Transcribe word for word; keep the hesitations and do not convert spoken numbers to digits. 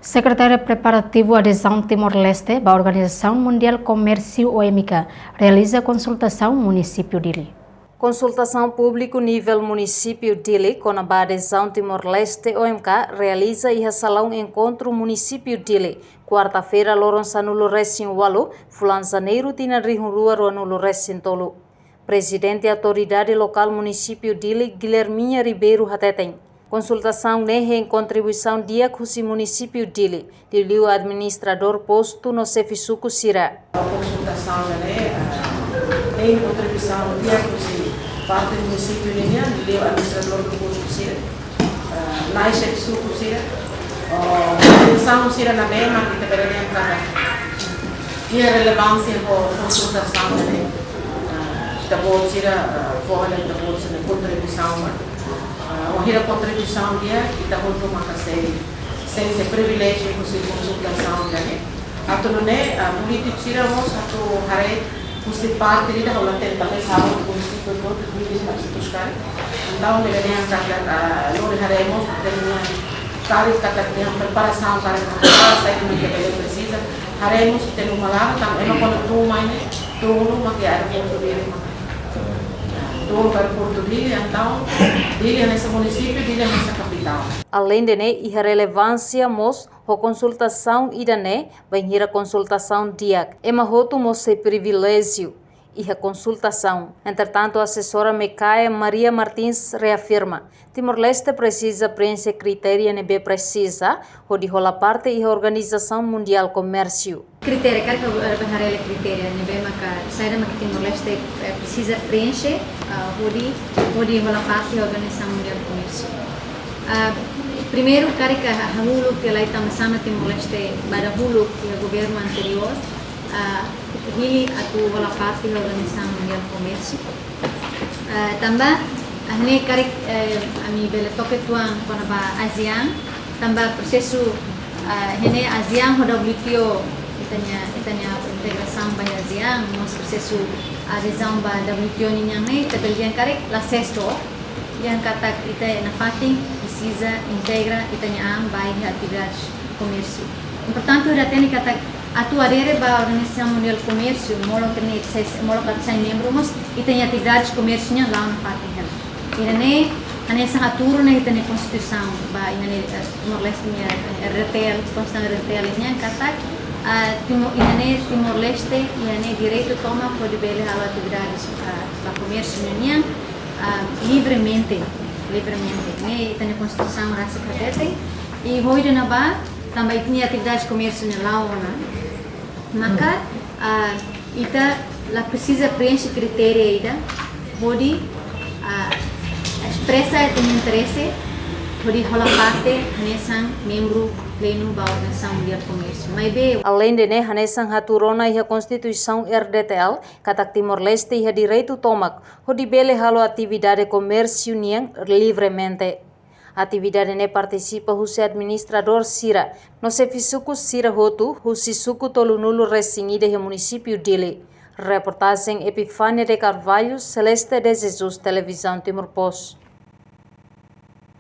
Sekretária Preparativu Adezaun Timor-Leste ba Organizasaun Mundiál Komérsiu, O M K, realiza konsultasaun Munisípiu Dili. Konsultasaun públiku nivel Munisípiu Dili kona-ba adezaun Timor-Leste, O M K, realiza iha Salaun Enkontru Munisípiu Dili, kuarta-feira, loron sanulu-resin-ualu, fulan Janeiru, tinan rihun rua ruanulu-resin-tolu. Prezidente Autoridade Lokál Munisípiu Dili, Guilherminha Ribeiro, hateten, konsultasaun ne'e hein kontribuisaun di'ak husi Munisípiu Dili, liuliu administradór postu no xefe suku sira. Konsultasaun ne'e, eh, hein kontribuisaun di'ak husi parte munisípiu ninian, liuliu administradór postu sira, eh, nai xefe suku sira, oh, atensaun sira ne'ebé mak ita bele dehan katak iha relevánsia ho konsultasaun ne'e, eh, ita-boot sira, eh, fó hela ita-boot sira-nia kontribuisaun, eh, wainhira kontribuisaun di'ak, ita hotu maka sei sente priviléjiu husi konsultasaun ne'e. Atu nune'e, ah, polítiku sira mós atu haree husi parte ida, ha'u la hatene, talvés ha'u munisípiu hotu, dui bis na situs kare. Entaun, bele dehan katak, ah, lori haree mós, ita-nia karik katak ita-nia preparasaun, karik ita-nia preparasaun, ita-nia bele presiza haree mós ita-nia uma laran, tanba ema kuandu tun mai ne'e, tun uluk mak iha aeroportu Dili mak. Tun ba aeroportu Dili, entaun, Dili hanesan munisípiu, Dili hanesan kapitál. Aleinde ne'e, iha relevánsia mós ho konsultasaun ida-ne'e, bainhira konsultasaun di'ak, ema hotu mós sei priviléjiu iha konsultasaun. Entretantu, asesora Mekaia, Maria Martins, reafirma, Timor-Leste presiza preenxe kritéria ne'ebé presiza hodi hola parte iha Organizasaun Mundiál Komérsiu. Kritéria, karik, eh, haree kritéria ne'ebé maka, saida maka Timor-Leste, eh, presiza preenxe, ah, hodi, hodi hola parte Organizasaun Mundiál Komérsiu. Ah, primeiru, karik hahuluk, ke lai tama sama Timor-Leste ba dahuluk iha governu anteriór, ah, hili atu hola parte Organizasaun Mundiál Komérsiu. Ah, tanba, ah, ne'e karik, eh, ami bele toke uitoan kona-ba ASEAN, tanba prosesu, ah, ne'e ASEAN ho W T O, ita-nia, ita-nia integrasaun ba ASEAN, mós prosesu adezaun ba W T O ninian ne'e, ita bele dehan karik la ses dook, dehan katak ita nafatin presiza integra ita-nia an ba iha atividade komérsiu. Importante ita hatene katak atu adere ba Organizasaun Mundiál Komérsiu, molok ne'e ses, molok atu sai membru mós, ita-nia atividade komérsiu nian la'o nafatin hela. Ida-ne'e hanesan hatudu ona iha ita-nia Konstituisaun, ba iha ne'e, eh, Timor-Leste nia, eh, R D T L, Konstituisaun R D T L nian katak, ah, Timor, iha ne'e Timor-Leste iha ne'e direitu tomak hodi bele halo atividade, ah, ba komérsiu ninian, ah, livremente, livremente. Ne'e ita-nia Konstituisaun rasik hateten, i ho ida-ne'ebá, tanba ita-nia atividade komérsiu ne'e la'o ona, maka, ah, ita la presiza preenxe kritéria ida hodi, ah, espresa ita-nia interese hodi hola parte hanesan membru plenu ba Organizasaun Mundiál Komérsiu. Maibé, aleinde ne'e, hanesan hatudu ona iha Konstituisaun R D T L, katak Timor-Leste iha direitu tomak hodi bele halo atividade komérsiu nian livremente. Atividade ne'e partisipa husi administradór sira no xefe suku sira hotu husi suku tolunulu-resin-ida iha munisípiu Dili. Reportajen Epifânia de Carvalho, Celeste de Jesus, Televizaun Timor Post.